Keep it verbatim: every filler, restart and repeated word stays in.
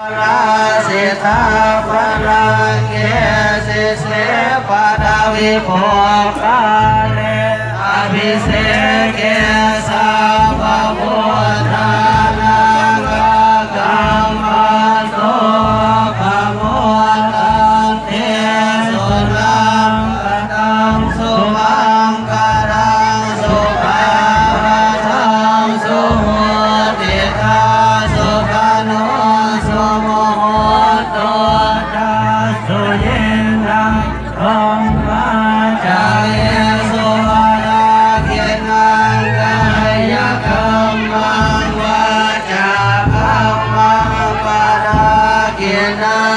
Parājitapallaṅke sīse paṭhavipokkhare abhiseke sabbabuddhānaṃ aggappatto pamodati. Sunakkhattaṃ sumaṅgalaṃ supabhātaṃ suhuṭṭhitaṃ sukhaṇo sumuhutto ca suyiṭṭhaṃ brahmacārisu padakkhiṇaṃ kāyakammaṃ vācākammaṃ padakkhiṇaṃ